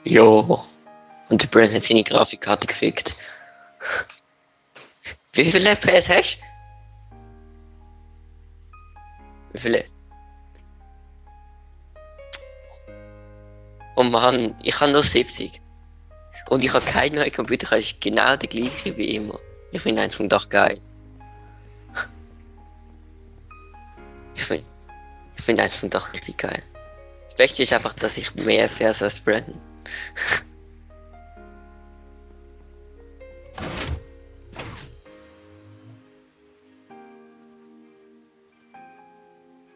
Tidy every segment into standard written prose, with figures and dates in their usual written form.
Jo. Und der Brand hat seine Grafikkarte gefickt. Wie viele FPS hast du? Wie viele? Oh Mann, ich habe nur 70. Und ich habe keinen neuen Computer, ich habe genau der gleiche wie immer. Ich finde eins vom Dach geil. Ich finde eins vom Dach richtig geil. Das Beste ist einfach, dass ich mehr FPS als Brandon.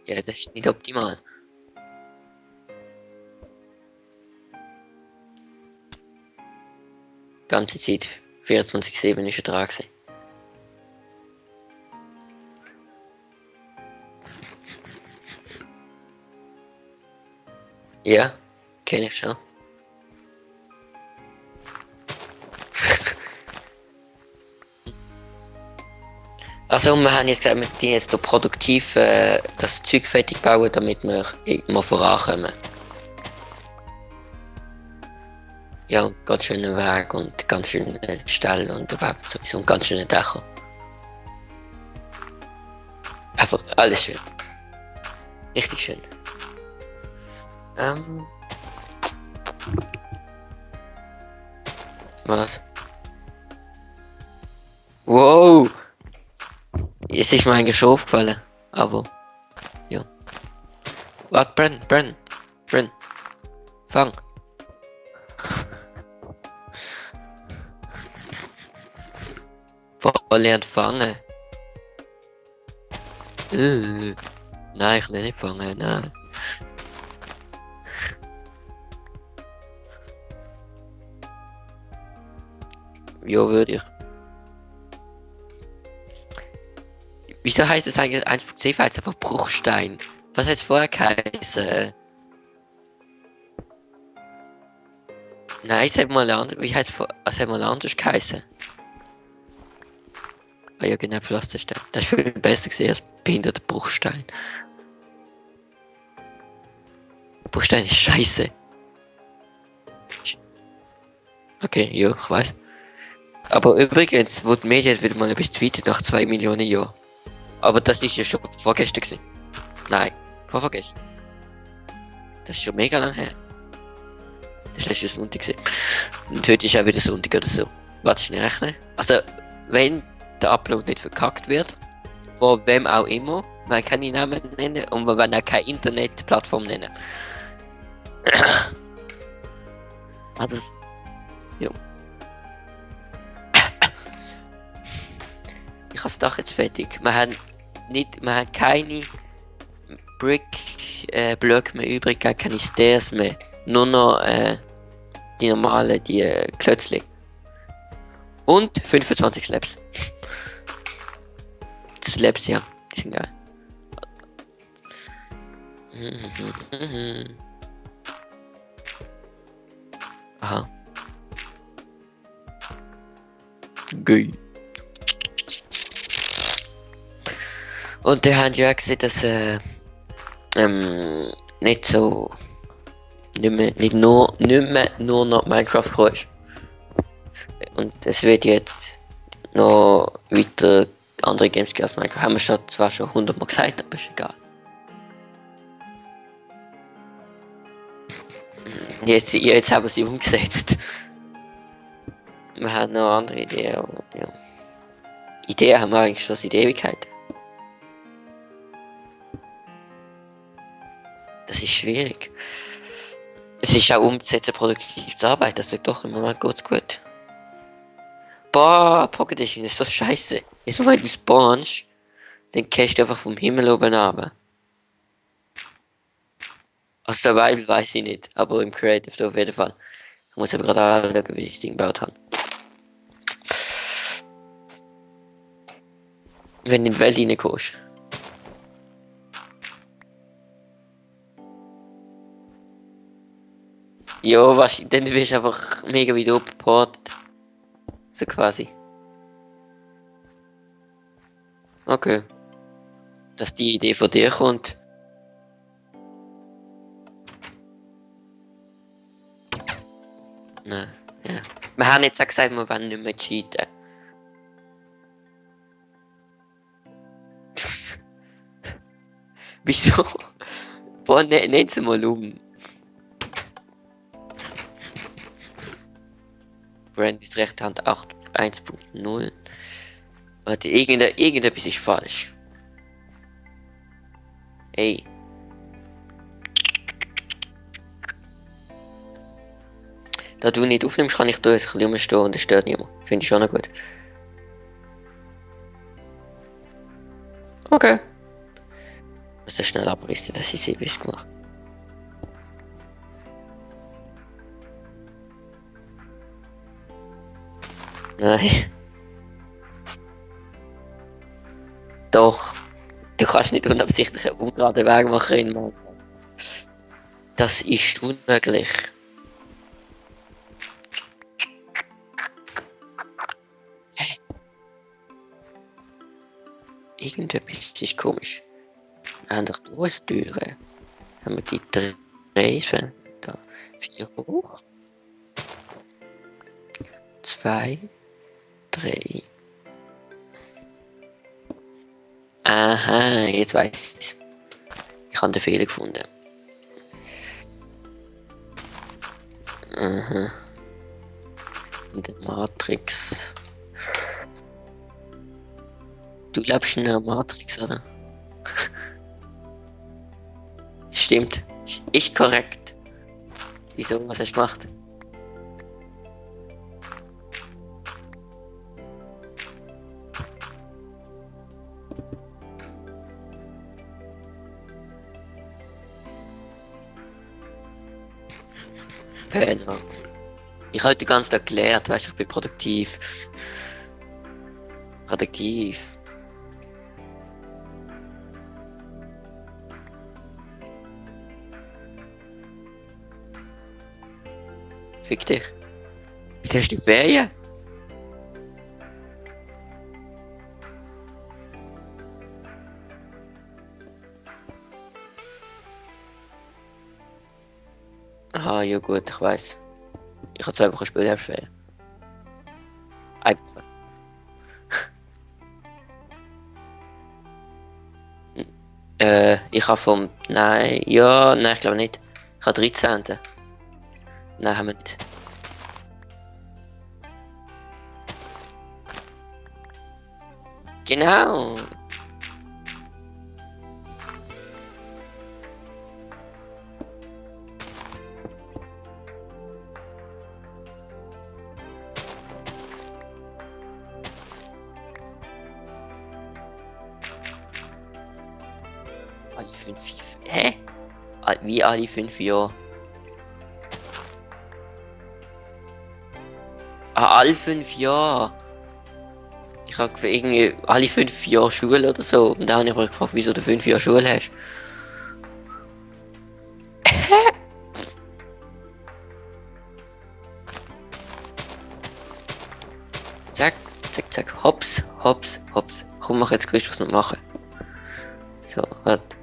Ja, das ist nicht optimal. Ganze Zeit 24/7 ist er dran gewesen. Ja, kenne ich schon. Also wir haben jetzt gesagt, wir sind jetzt hier produktiv das Zeug fertig bauen, damit wir immer vorankommen. Ja, und ganz schönen Weg und ganz schöne Stellen und überhaupt sowieso und ganz schöne Dächer. Einfach alles schön. Richtig schön. Was? Wow! Es ist mir eigentlich schon aufgefallen, aber ja. Warte, Brenn. Fang. Voll lernt fangen. Nein, ich will nicht fangen, nein. Ja, würde ich. Wieso heißt es eigentlich einfach C-Files jetzt einfach Bruchstein? Was hat es vorher geheißen? Nein, es hat mal anders. Wie heißt es hat mal anders geheißen? Ah ja, genau, Pflasterstein. Das ist viel besser gesehen als behinderter Bruchstein. Bruchstein ist scheiße. Okay, ja, ich weiß. Aber übrigens, wo die Medien wieder mal etwas tweetet nach 2 Millionen Jahren. Aber das ist ja schon vorgestern gewesen. Nein, vorgestern. Das ist schon mega lang her. Das ist letztes Sonntag gewesen. Und heute ist auch wieder Sonntag oder so. Warte, schnell rechnen. Also, wenn der Upload nicht verkackt wird, von wem auch immer, man kann die Namen nennen und wir werden auch keine Internetplattform nennen. Also, ja. Ich habe das Dach jetzt fertig. Wir haben keine Brick-Blöcke mehr übrig, keine Stairs mehr. Nur noch die normalen, die Klötzli. Und 25 Slabs. Slabs, ja, die sind geil. Aha. Geil. Und die haben ja auch gesehen, dass nicht so nicht mehr nur noch Minecraft ist. Und es wird jetzt noch weiter andere Games geben als Minecraft. Haben wir zwar schon 100 Mal gesagt, aber ist egal. Jetzt haben wir sie umgesetzt. Wir haben noch andere Ideen, aber ja. Ideen haben wir eigentlich schon seit Ewigkeit. Das ist schwierig. Es ist auch umzusetzen, produktiv zu arbeiten, das wird doch im Moment gut. Boah, Pocket Edition ist so scheiße. Jetzt wenn du spawnst, dann cashst du einfach vom Himmel oben runter. Aus Survival weiß ich nicht, aber im Creative auf jeden Fall. Ich muss aber gerade anschauen, wie ich das Ding gebaut habe. Wenn du in die Welt reinkommst. Ja, was, dann wirst du einfach mega wieder abgeportet. So quasi. Okay. Dass die Idee von dir kommt. Nein, ja. Wir haben jetzt auch gesagt, wir wollen nicht mehr cheaten. Wieso? Boah, ne, nicht mal um. Brandys rechte Hand 8 1.0. Warte, irgendetwas ist falsch. Ey. Da du nicht aufnimmst, kann ich da jetzt ein bisschen rumstehen und das stört niemand. Finde ich schon noch gut. Okay. Muss das schnell abrissen, dass ich 7 gemacht. Nein. Doch. Du kannst nicht unabsichtlich einen ungeraden Weg machen in Minecraft. Das ist unmöglich. Hä? Irgendetwas ist komisch. Wir haben doch durchsteuern. Haben wir die 3 da 4 hoch. 2, 3. Aha, jetzt weiß ich's. Ich habe den Fehler gefunden. Aha. In der Matrix. Du lebst in einer Matrix, oder? Das stimmt. Ist korrekt. Wieso? Was hast du gemacht? Penner. Ich habe heute den ganzen Tag gelernt, weißt du, ich bin produktiv. Produktiv. Fick dich. Wieso hast du Ferien? Aha, ja gut, ich weiß. Ich habe 2 Wochen später Ferien. Einfach. Ich habe vom. Nein, ja, nein, ich glaube nicht. Ich habe 13. Nein, haben wir nicht. Genau. Alle 5 Jahre. Hä? Wie alle 5 Jahre? Ah, alle 5 Jahre. Ich habe irgendwie alle 5 Jahre Schule oder so. Und dann habe ich mich gefragt, wieso du 5 Jahre Schule hast. Zack, zack, zack. Hops, hops, hops. Komm, mach jetzt gleich, was wir machen. So, warte.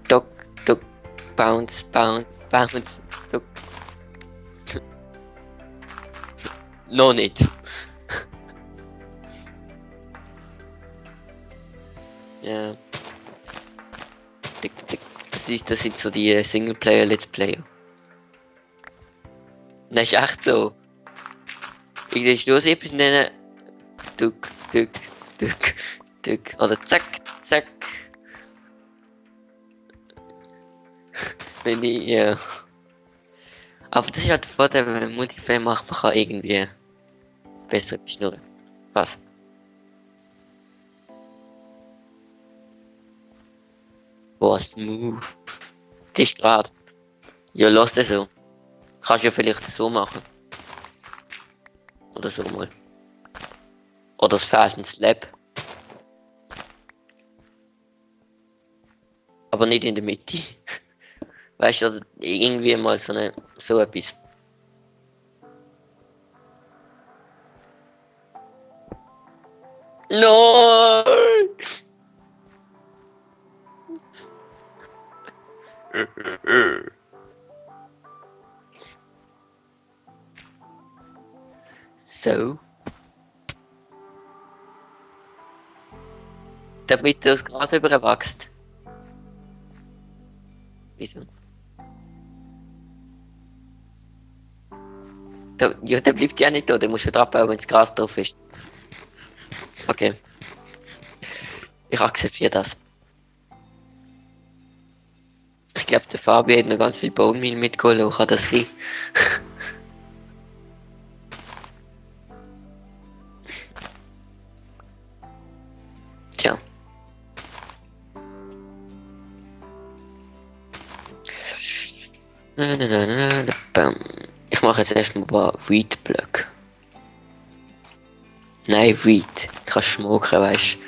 Duck, duck. Bounce, bounce, bounce. Duck. Noch nicht. Ja. Tick, tick. Das sind so die Singleplayer-Let's Player. Das ist echt so. Irgendwie ist nur so etwas nennen. Duck, duck, duck, duck. Oder zack, zack. Wenn ich, ja. Aber das ist halt der Vorteil, wenn man Multiplayer macht, man kann irgendwie besser beschnurren. Was? Boah, smooth. Das ist grad. Ja, lass das so. Kannst ja vielleicht so machen. Oder so mal. Oder das Fast Slap. Aber nicht in der Mitte. Weißt du, also irgendwie mal so etwas. Nein! So. Damit das Gras überwächst. Wieso? Ja, der bleibt ja nicht da, der muss wieder abbauen, wenn das Gras drauf ist. Okay. Ich akzeptiere das. Ich glaube, der Fabi hat noch ganz viel Bone Meal mitgeholt, wo kann das sein? Tja. Ich mache jetzt erstmal ein paar Weed-Blöcke. Nein, Weed. Ich kann schmucken, weißt du.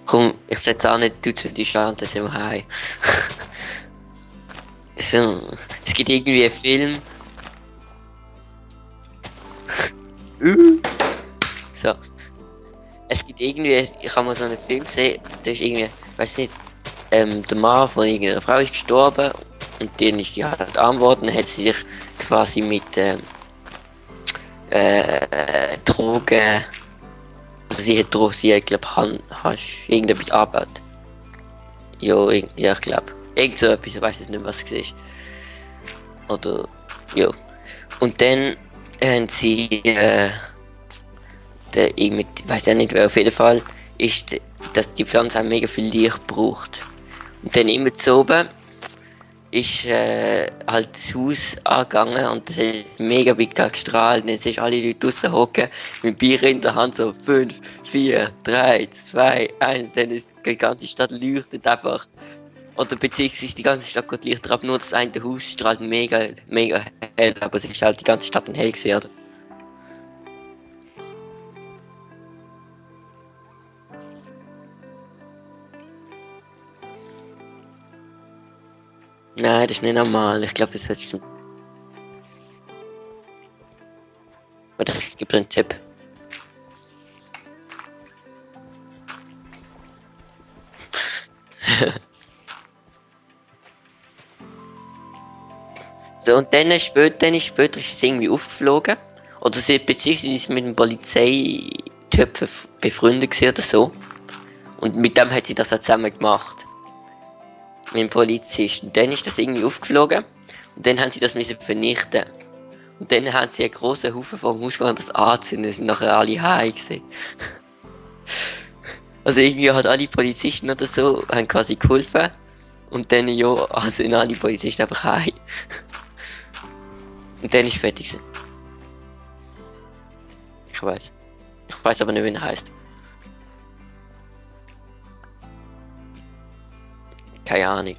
Komm, ich setze auch nicht du zu die Stand, dass ich heim. So, es gibt irgendwie einen Film. So. Es gibt irgendwie, ich habe mal so einen Film gesehen, der ist irgendwie, weiß nicht, der Mann von irgendeiner Frau ist gestorben und dann ist die halt arm geworden, dann hat sie sich quasi mit Drogen, also sie hat Drogen, sie hat glaube ich irgendetwas angebaut. Jo, ja ich glaube. Irgend so etwas, ich weiß jetzt nicht, was es ist. Oder, ja. Und dann haben sie, irgendwie, ich weiß ja nicht, wer auf jeden Fall ist, dass die Pflanze auch mega viel Licht braucht. Und dann immer zu oben ist halt das Haus angegangen und das hat mega big gestrahlt. Und jetzt ist alle Leute draussen hocken mit Bier in der Hand, so 5, 4, 3, 2, 1, dann ist die ganze Stadt leuchtet einfach. Oder beziehungsweise die ganze Stadt geht Lichter ab, nur das eine Haus strahlt mega, mega hell, aber es ist halt die ganze Stadt hell gewesen, oder? Nein, das ist nicht normal. Ich glaube, das ist stimmt. Oder ich gebe dir einen Tipp. So, und dann später ist es irgendwie aufgeflogen. Oder sie beziehungsweise ist mit einem Polizeityp befreundet gewesen oder so. Und mit dem hat sie das auch zusammen gemacht. Mit dem Polizist. Und dann ist das irgendwie aufgeflogen. Und dann haben sie das müssen vernichten. Und dann haben sie einen grossen Haufen vom Haus gemacht, das anzünden. Sind nachher alle heim gewesen. Also irgendwie hat alle Polizisten oder so, haben quasi geholfen. Und dann ja, also sind alle Polizisten einfach heim. Und dann ist fertig gewesen. Ich weiß. Ich weiß aber nicht, wie er heißt. Keine Ahnung.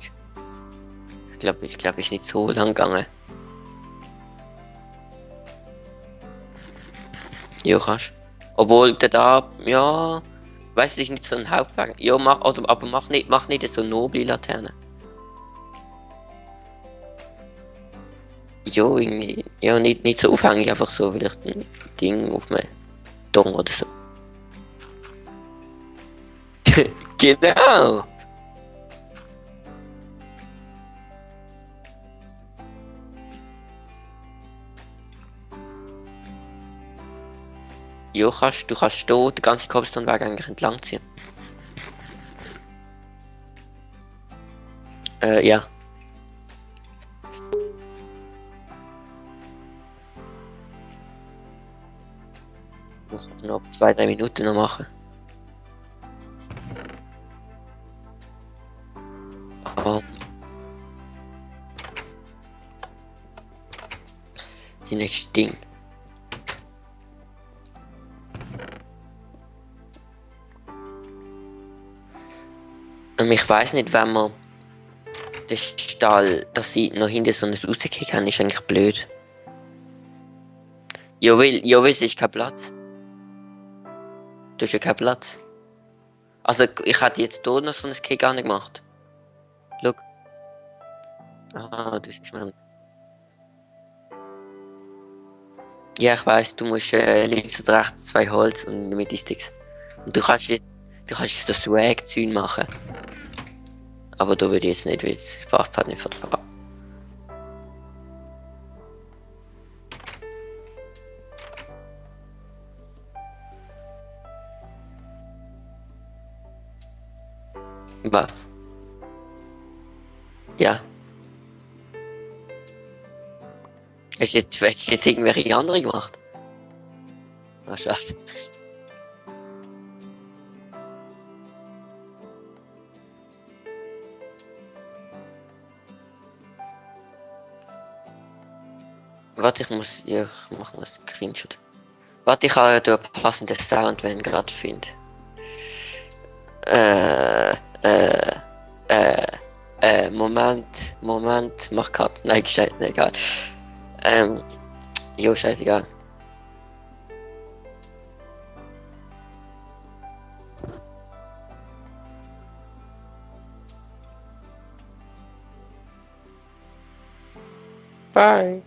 Ich glaube, ist nicht so lang gegangen. Ja, kannst. Obwohl der da, ja, weiß ich nicht so ein Hauptwagen. Ja, aber mach nicht so noble Laterne. Ja, irgendwie, ja, nicht so aufhängig, einfach so vielleicht ein Ding auf einem Ton oder so. Genau! Ja, du kannst hier den ganzen Cobblestone-Weg eigentlich entlang ziehen. Ja. Das kannst du noch 2-3 Minuten noch machen. Oh. Die nächste Ding. Ich weiß nicht, wenn man den Stall, dass sie noch hinter so ein rausgehen haben, ist eigentlich blöd. Ja, weil es ist kein Platz. Du hast ja keinen Platz. Also, ich hätte jetzt hier noch so ein Kick gar nicht gemacht. Schau. Ah, das ist mein... Ja, ich weiss, du musst links und rechts 2 Holz und in der Mitte Sticks. Und du kannst jetzt so Swag-Zeug machen. Aber da würde ich jetzt nicht, weil es passt halt nicht vertragen. Was? Ja. Hast du jetzt irgendwelche andere gemacht? Ah, schade. Warte, ich mach noch einen Screenshot. Warte, ich habe ja da einen passenden Sound, wenn ich ihn gerade finde. Äh, äh, äh, Moment, mach Cut. Nein, gescheit, nee, egal. Ähm, jo, scheißegal. Bye.